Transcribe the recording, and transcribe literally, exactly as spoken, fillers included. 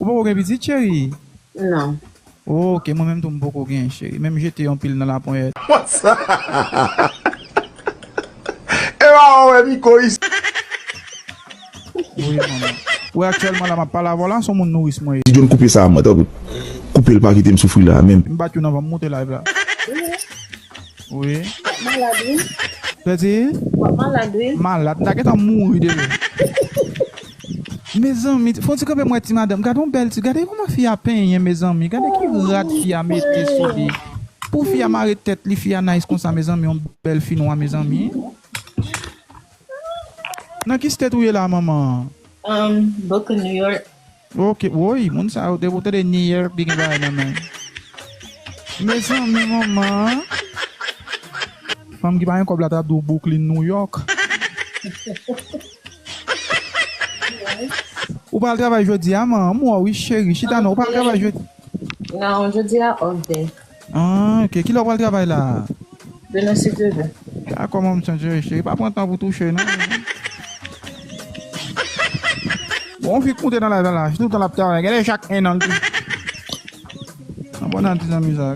Ou poko gen pitit, cheri? Non. Ok, mwen menm tou m poko gen, cheri. Menm jete yon pil nan laponyèt. What's up? E pa wè Miko isi. Wi, manman. Ou wè aktyèlman la, m ap pale avè w la, se yon moun nouris mwen ye. Ti John, koupe sa a mwen, tanpri. Koupe l, pa kite m soufri la a menm. M bat youn anvan m monte live la. Wi. Malad, wi. Pèdi? Malad, wi. Malad. M ta gentan mouri deja. Mezanmi, fò ti kanpe mwen ti madanm. Gade yon bèl ti, gade kòman fi a penyen, mezanmi. Gade ki rad fi a mete sou li. Pou fi a mare tèt li, fi a nice konsa, mezanmi, yon bèl fi nwa, mezanmi. Nan ki state ou ye la, manman? Um, Brooklyn, New York. Ok, woy, moun sa yo, depi w tande New York, li gen bagay nan men. Mezanmi, manman. Fanm ki pa gen kòb la t ap di w Brooklyn, New York. Ou pral travay jodi a, man? M wè w wi, cheri. Chita non, ou pral travay jodi? Non, jodi a off day. Ah, ok. Kilè w pral travay la? Demen si Dye vle. Dakò, manman, cheri, cheri. Pa pran tan pou touche, non. Bon, fi k moute nan live la, tout tan l ap travay. Gade chak en an. Abòne a ti zanmi sa.